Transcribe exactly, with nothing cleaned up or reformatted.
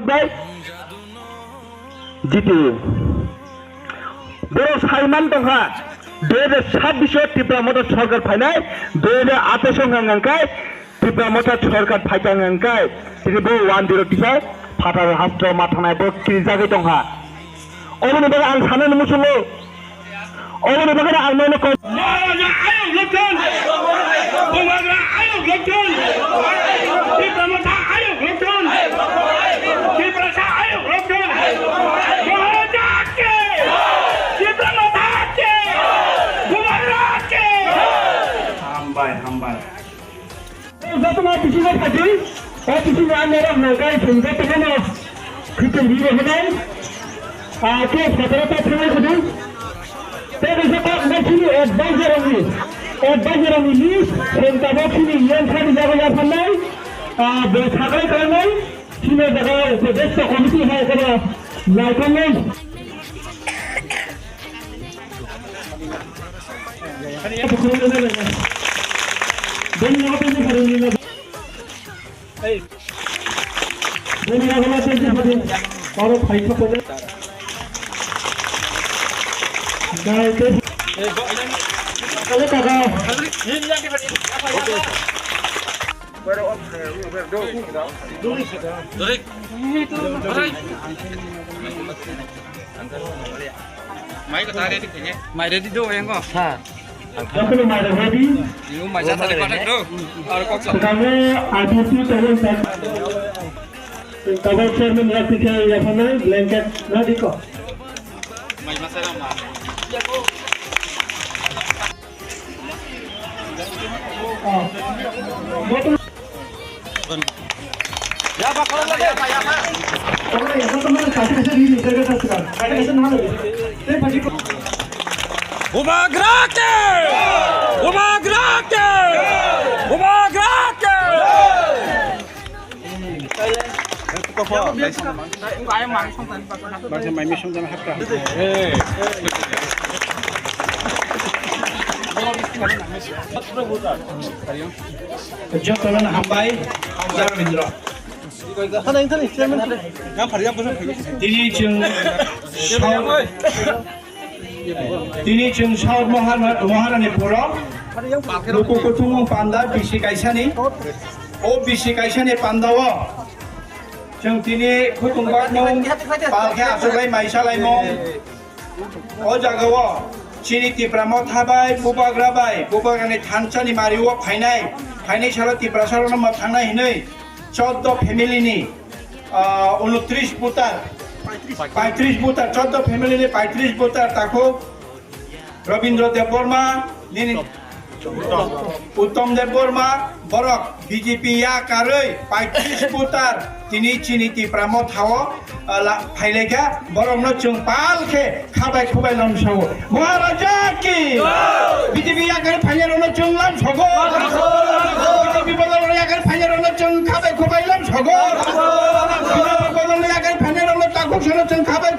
Bai G T U. Borok saiman tongkha, dui hajar sabbish o Tipra Motha sorkar phainai, dui hajar atais o hwnka hwnkai Tipra Motha sorkar phaikha hwnkai, tini bo one zero tisa phatar hasteo ma thangnai bo kirijagwi tongkha. Oboni bagwi ang sanani muchungo, oboni bagwi ang nono kok. Maharaja ayok lokthon, Bubagra ayok lokthon, Tipra Motha ayok lokthon, Tiprasa ayok lokthon, Maharaja ki, Tipra Motha ki, Bubagra ki. Hambai, hambai. Jotono office ni kati, office ni ang norok no gai thung jotono no khitung ri rw hwnai. Ah, ke phataro ta thangwi khudui. Tei kaisa kok bai chini advisor ni, advisor ni list, senta bo chini yang thani jaga ya phanai. Ah, bo sakai kanai, chini jaga upodeshta committee hai kono naikolnai. Mai ko tare di kene. Mai ready do yang ko. Ha. Jokhon mai ready. Yung mai jata di kotak do. Ar kok sa. Kamu adu tu tolong tak. Kamu chairman ya kita ya sana blanket na di ko. Mai masara ma. Bubagra ke! Bubagra ke! Bubagra ke! Jotono hambai, Rabindra. Tini chwng Tini chwng South Mohana-, Mohananipuro, Luku Kuthumung Panda bisi kaisani, o bisi kaisani pandao chwng tini khutung bakmung, palkhe achuklai maisalaimung. O jagao chini Tipra Motha bai, Bubagra bai, Bubagrani thansani mario phainai, phainai salo Tiprasarokno mwthangnai hinwi choddo family ni, ah, unotris voter, paitris voter, choddo family ni paitris voter takhuk Rabindra Debbarma, nini Uttom Debbarma, borok B J P yakarwi paitris voter tini chini Tipra Mothao, ah, la-, phailaikha, borokno chwng pal khe khabai khubai lamsogo. Maharaja ki! B J P yakarwi phainairokno chwng lamsogo. B J P bodolrok yakarwi phainairokno chwng khabai khubai lamsogo. B J P bodolrok yakarwi phainairokno takhuk sono chwng khabai